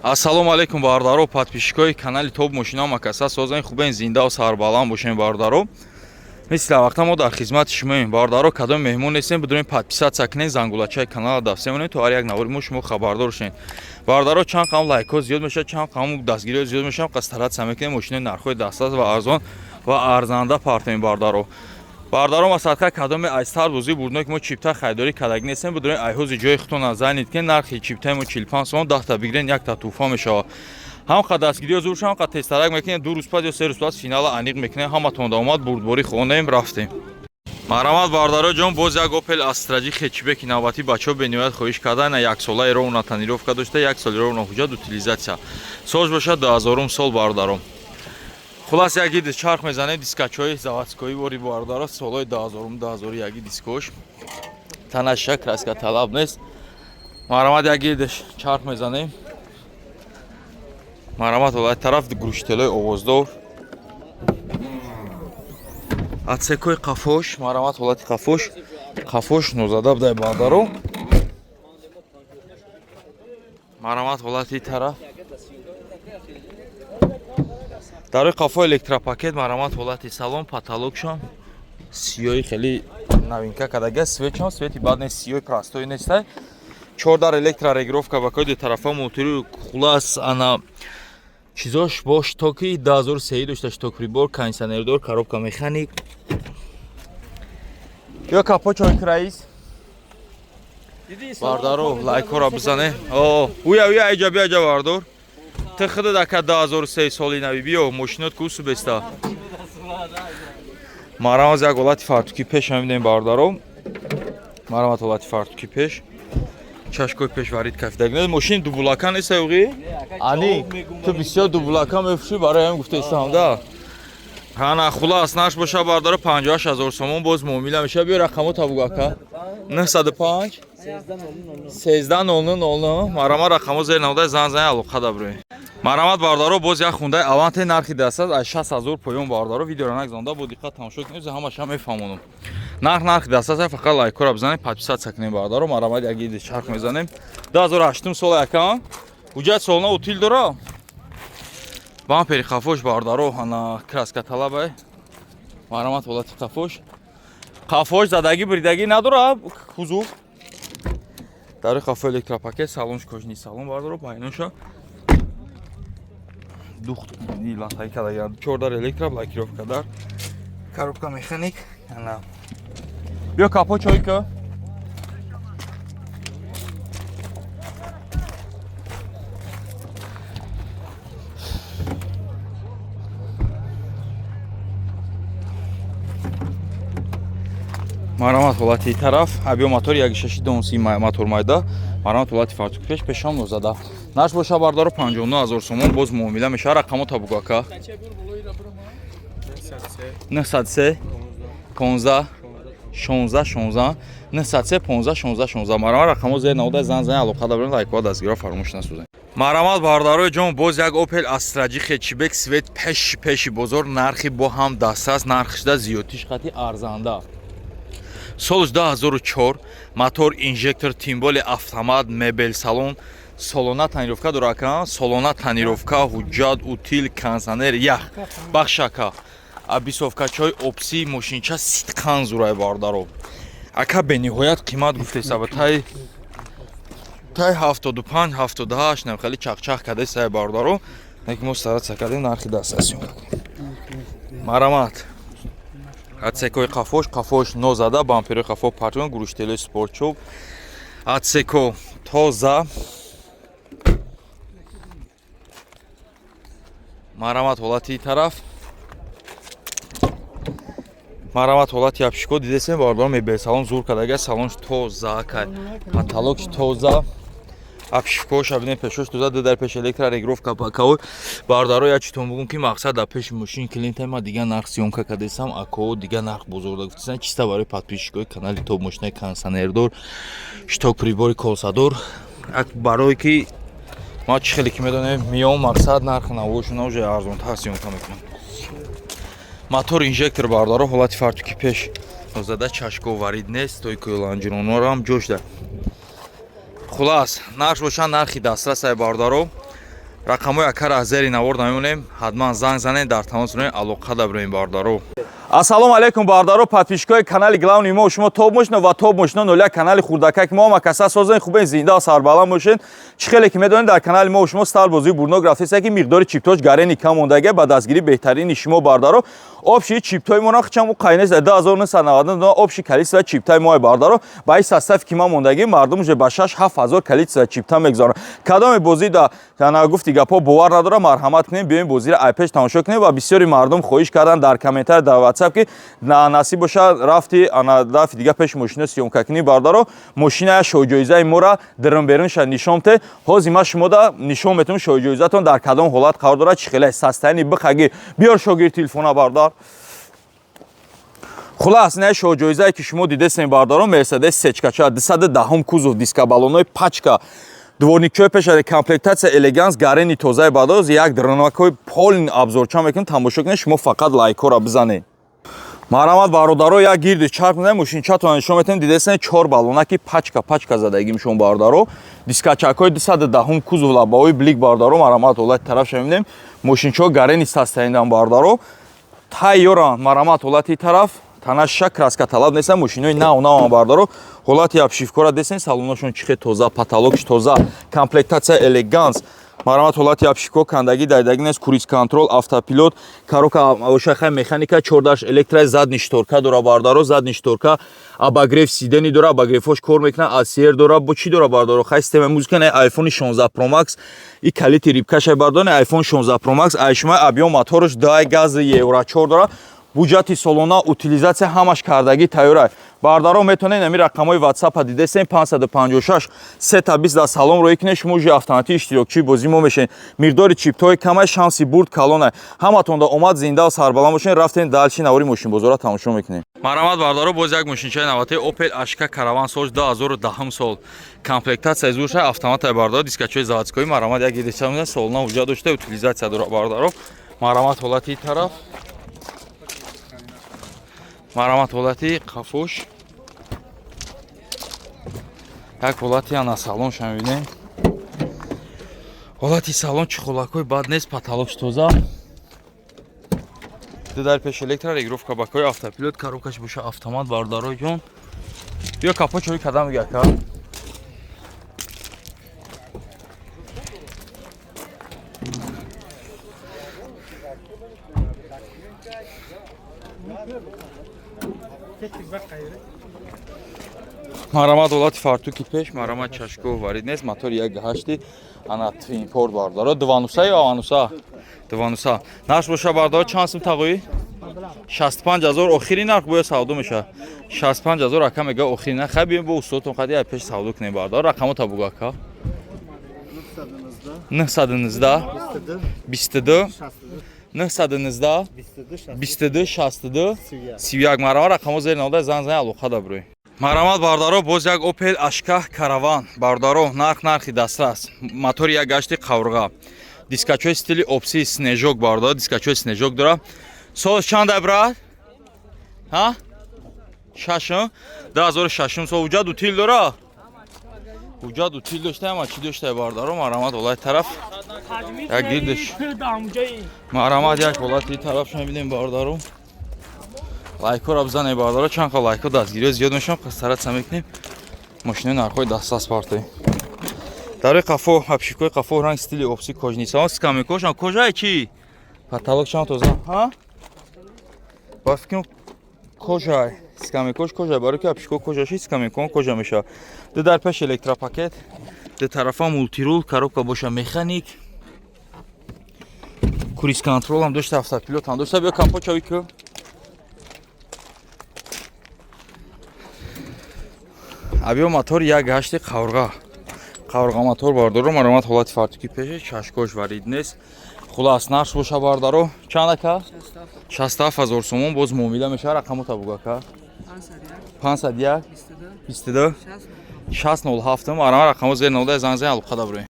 Ассалому алайкум, бародаро, подписчикои канали Топ Мошина. Макаса созани хубен, зиндаву сарбаланд бошем, бародаро. Мисли вақта мо дар хизмати шумоем, бародаро. Кадом меҳмон нестем, бидурем, подписаться кунед, зангулачаи канала дафсе монед, то ҳар як навори мо шумо хабардор шавед, бародаро. Чанд қам лайкҳо зиёд мешавад, чанд қам дастгириҳо зиёд мешавад, қас стараться мекунем, мошинои нархҳои дастрас ва арзон ва арзанда партоем, бародаро. Бародаро, масалан, кадоме аз сар бозии бурдно ки мо чипта харидорӣ кардагӣ нестем, бидурем, айҳози ҷои худтон занед, ки нархи чиптаи мо 45 сомон, 10-та бигирен, якта тӯҳфа мешавад. Ҳам қа дастгириҳо зур шавам, қа тезтарак мекунем, 2 рӯз пас ё 3 рӯз пас финала аниқ мекунем. Ҳаматон омад, бурдборӣ хонем, рафтем. Марҳамат, бародаро ҷон, боз як Опел Астра J хэтчбеки навбатӣ. Бачаҳо бениҳоят хоҳиш кардан. Яксола ровно тонировка дошта, як соли ровно ҳуҷҷат, утилизация. Солш бошад 2000 сол, бародаро. Хулас, як иди чарх мезанем, дискачҳои заводской вори, бародаро, солҳои 2000, 2001 дискош. Танаша краска талаб нест. Марҳамат, як иди чарх мезанем. Марҳамат, ҳолати тараф, глушителои овоздор, отсекои қафош. Марҳамат, ҳолати қафош, қафош нозада будай, бародаро. Марҳамат, ҳолати тараф, дарои қафо электропакет. Марҳамат, ҳолати салон, потолокшон сиёҳи хеле новинка кардага, светшон свети бад нест, сиёҳи простой нестай. Чордар электрорегулировка ба кои тарафа, мотори. Хулас, ана чизош бо штоки 2003 дошта, шток прибор, кондиционердор, коробка механик. Ё капо чой раис, бардаро, лайкҳоро бизане. О, уя, уя, иҷа бия, иҷа, бардор. Ты худат ака 2003 соли нави, биё, мошинот кусу беста. Марҳамат, як ҳолати фартуки пеш мебинем, бародаро. Марҳамат, ҳолати фартуки пеш, чашкои пеш варид кафидаг. Мошин дубулака нест, уғи ани ту бисёр дубулака мефурӯшӣ, барои ҳамин гуфтаистам да. Ҳана, хулас, наш боша, бародаро, 58 ҳазор сомон, боз муомила меша. Биё, рақамо табуг, ака. 905 13 00 00. Марҳамат, рақамо зер навода, зан зан, алоқа дабрӯ. Марҳамат, бародаро, боз як хундаи Аванте, нархи дастас аз 60 ҳазор поён. Бародаро, видеоро нагзонда, бо диққат тамошо кунед, ҳамаша мефаҳмонам. Нарх нархи дастас, фақат лайкҳоро бизанед, подписаться кунед, бародаро. Марҳамат, як иди чарх мезанем. 2008 сол, ака, ҳуҷҷат солона, утил дора, бампери қафош, бародаро, ана краска талабай. Марҳамат, ҳолати қафош, қафош задагӣ бридагӣ надора, кузов дари қафо электропакет, салонш кожаный салон, бародаро, байноша духт латаи кардагиам, чордар электро блокировка дар, коробка механик. Ана биё, капо чойка. Марҳамат, ҳолати тараф, абиё мотор 1.6 донси, мотор майда. Марҳамат, ҳолати фартук пеш, пешам нозада. Наш боша, бародаро, 59 ҳазор сомон, боз муомила мешава. Рақамо табуг, ака. 903 15 16 16, 903 15 16 16. Марҳамат, рақамо зер навода, зан зан, алоқа дабрем, лайкҳо дастгиро фаромӯш насозем. Марҳамат, бародарои ҷон, боз як Опел Астра J хэтчбек, свет пеши пеши бозор, нархи бо ҳам дастрас, нархшда зиёдтиш қати арзанда. Солш 2004, мотор инжектор, тем более автомат, мебел салон, солона тонировка дора, ака, солона тонировка, ҳуҷҷат, утил, кондиционер, ях бахш, ака, обвесовкачои опси. Мошинча сидқан зурай, бародаро. Ака бениҳоят қимат гуфтесаба, тай 75, 78 нам хеле чақчақ кардесай, бародаро. Лекин мо стараться кардем, нархи дастрасиён. Марҳамат, отсекои қафош, қафош нозада, бамперои қафо партон, глушителои спортчоп, отсеко тоза. Марҳамат, ҳолати тараф. Марҳамат, ҳолати обшивко дидесем, бародарон. Мебел салон зур кардага, салонш тоза кай, потолокш тоза, обшивкоша бинем, пешош тоза, ду дар пеш электрорегулировка бакао. Бародаро, як читон бугум, ки мақсад дар пеши мошини клиента ма дига нарх съёмка кардесам, ако дига нарх бозорда гуфтесам, чиста барои подписчикои канали Топ мошинаи кондиционердор, шток прибори колсадор. Барое ки ма чӣ хеле ки медонем, миём, мақсад нархи навошона уже арзонтар съёмка мекунам. Мотор инжектор, бародаро, ҳолати фартуки пеш зада, чашко варид нест, стойкои лонжеронорам ҷошда. Хулас, нарх боша нархи дастрасай, бародаро. Рақамҳои акара аз зери навор намемонем, ҳатман занг занед, дар тамос бирем, алоқа да бирем, бародаро. Ассалому алайкум, бародаро, подписчикои канали главный мо шумо Топ Мошино ва Топ Мошино ноля, канали хурдакак мо. Ҳама каса созен, хубен, зинда сарбаланд бошед. Чӣ хеле ки медонед, дар канали мо шумо стар бозии бурнок рафтеста, ки миқдори чиптош гарени кам мондага ба дастгирии беҳтарини шумо, бародаро. Общий чиптои мо нахчам қайнес 2999 общий количество чиптай мо, бародаро. Ба ин состав ки ма мондагӣ, мардум уже ба 6 7000 количество чипта мегузоранд. Кадоме бозӣ да ана гуфти гапҳо бовар надора, марҳамат кунем, биёем, бозиро айпеш тамошо кунем. Ва бисёри мардум хоҳиш карданд дар комментарий, дар WhatsApp, ки насиб боша, рафти ана дафи дига пеш мошино съёмка кунӣ. Бародаро, мошина шоҳҷоизаи мора диринберунша нишон те. Ҳозир ма шумода нишон метавонам, шоҳҷоизатон дар кадом ҳолат қарор дорад, чӣ хеле состояние. Бихаги биёр, шогирд, телефона, бародар. Хулас, не, шоҳҷоизае ки шумо дидесем, бародарон, Мерседес сечкача 210 кузов, дискобаллонои пачка, дворникчои пеша, комплектация элеганс, гарени тозаи. Бадоз як дронакҳои полный обзорча мекунем, тамошо кунед. Шумо фақат лайкҳоро бизанед. Марҳамат, бародаро, як гирди чарх мезанем, мошинчатона нишон метавем. Дидесен, чор баллонаки пачка пачка задагим шумо, бародаро, дискачакҳои 210 кузов, лабаҳои блик, бародаро. Марҳамат, ҳолати тарафша мебинем, мошинчаҳо гарени состоянидан, бародаро, тайёранд. Марҳамат, ҳолати тараф танаша краска талаб нестан, мошинои нав наван, бародаро. Ҳолати обшивкора десен, салонашон чихе тоза, потолокш тоза, комплектация элеганс. Марҳамат, ҳолати обшивко, кандагӣ дайдагӣ нест, круиз контроль, автопилот, коробка ошахай механика, чордаш электро, задний шторка дора, бародаро, задний шторка, обогрев сидений дора, обогревҳош кор мекунад, аср дора, бо чӣ дора, бародаро. Хай, система музыка, не, iPhone 16 Pro Max и калити рибкашай, бародаро. iPhone 16 Pro Max айшума, объём моторш дай гази евро 4 дора, буҷати солона, утилизация ҳамаш кардагӣ тайёра. Бародаро, метавонед ами рақамҳои ватсапа дидесем, 556 320 да салом роӣ кунед, шумо уже автоматӣ иштирокчии бозии мо мешавед. Миқдори чиптҳои камай, шанси бурд калонай. Ҳаматонда омад, зинда сарбаланд бошед. Рафтем дальше, навори мошинбозора тамошо мекунем. Марҳамат, бародаро, боз як мошинчаи наватаи Opel Ashka Caravan, сол 2010 сол, комплектатсияи зурша, автоматай, бародаро, дискачои заводской. Марҳамат, як гирдича солона ҳуҷҷат дошта, утилизация дора, бародаро. Марҳамат, ҳолати тараф, марҳамат, ҳолати қафош, як ҳолати ана салонша мебинем. Ҳолати салон чехолакҳои бад нест, потолокш тоза, ду дар пеш электро, регулировка бакҳои, автопилот, коробкаш боша автомат. Бародарои ҷон, биё, капо чои кадам мега, ака. Марҳамат, ҳолати фартуки пеш, марҳамат, чашко варид нест, мотори як ҳашти ана твинпорт, бародаро, дувануса ё авануса? Дувануса. Нарх боша, бародаро, чанд сум тағоӣ? 65 000 охири нарх, бояд савдо мешавад. 65 000 ака мега охири нарх. Хай, биём бо устодтон қади ай пеш савдо кунем. Бародаро, рақамота бугу, ака. 919 22 919 22 62 31. Марҳамат, рақамо зери навода, занг зани, алоқа да бирӯй. Марҳамат, бародаро, боз як Opel Ashka Caravan. Бародаро, нарх нархи дастрас, мотори як гашти қаврға, дискачои стили опси снежок, бародаро, дискачои снежок дора. Сол чанда, брат? Ҳа, шашум, 2006 сол. Ҳуҷҷат утил дора, ҳуҷҷат утил дошта, ама чӣ дошта, бародаро. Марҳамат, ҳолати тараф як гирдиш, марҳамат, як ҳолати тараф мебинем, бародаро. Лайкҳоро бизанед, бародаро, чанд қа лайкҳо дастгириҳо зиёд мешаванд. Стараться мекунем, мошинои нархҳои дастрас партоем. Дарои қафо, обшивкои қафо ранг стили опси, кожаный салон, скамейкошам кожаи чи, потолок чанд тоза. Ҳа, ба фикрам, кожай, скамейкош кожай, барои ки обшивко кожаши, скамейкон кожа мешавад. Ду дар пеш электропакет, ду тарафа мультирул, коробка боша механик, круиз контролам дошта, автопилотам дошта. Биё, капот чави ку. Авио мотор як ҳашти қаврға, қаврға мотор, бардаро. Марҳамат, ҳолати фартуки пеше, чашкош варид нест. Хулас, нарх боша, бардаро, чанд, ака? 67 000 сомон, боз муомила мешавад. Рақамота бугу, ака. 501 22 607. Марҳамат, рақамо зер нода, занг зани, алоқа да бирӯем.